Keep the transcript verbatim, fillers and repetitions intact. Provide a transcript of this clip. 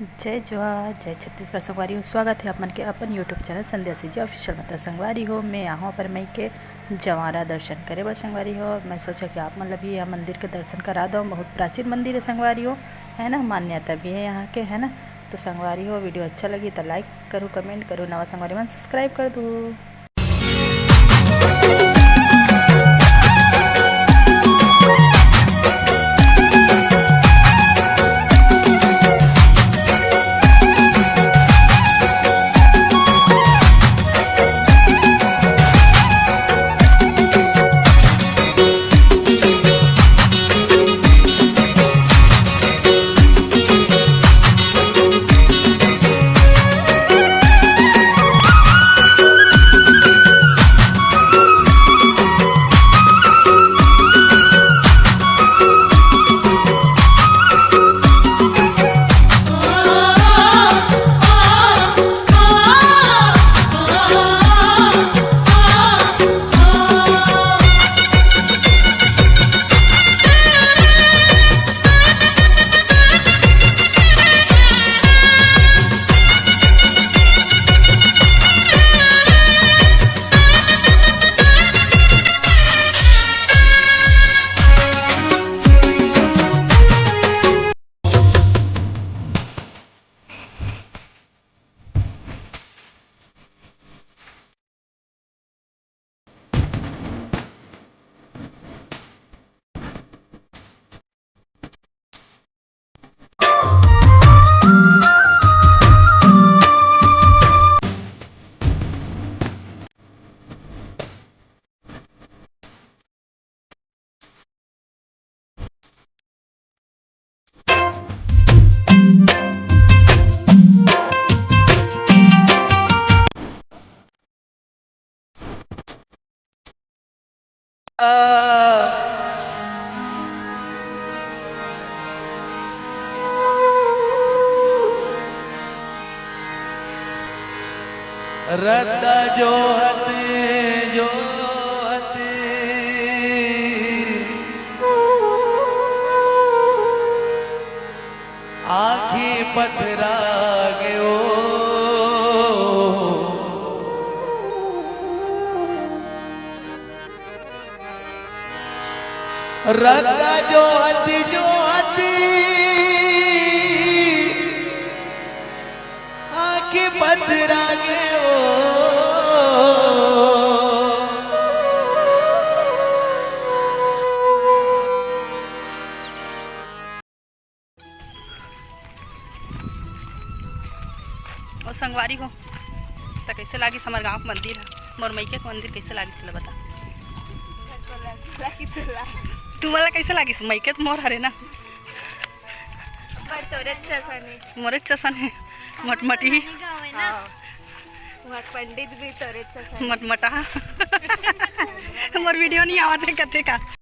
जय जोहार, जय छत्तीसगढ़ संगवारी हो। स्वागत हे आप मन के अपन YouTube चैनल संध्या सीजी ऑफिशियल म। त संगवारी हो, मैं आहूँ अपन मई के जवारा दर्शन करे बर संगवारी हो। मैं सोचा कि आप मन ला भी यह मंदिर के दर्शन करा दो। बहुत प्राचीन मंदिर हे संगवारी हो, है ना, मान्यता भी हे यहाँ के, है ना। तो संगवारी हो, वीडियो अच्छा लगी त लाइक करू, कमेंट करू, नवा संगवारी मन सब्सक्राइब कर दू। रद्दा जोहत, जोहत, आँखी पथरा गे ओ। रद्दा जोहत, जोहत, आँखी पथरा गे ओ। ओ संगवारी हो, त कइसे लागिस हमर गाँव के मंदिर ह? मोर मइके के मंदिर कइसे लागिस, तेला बता। तुमन ला कइसे लागिस? मइके त मोर हरे ना। पर तोरे अच्छा सने। मोरे अच्छा सने। मटमटी। नानी गाँव हे ना। हाँ। वहाँ पंडित भी तोरे अच्छा सने। मटमटा। मोर वीडियो नहीं आवत हे कथे का।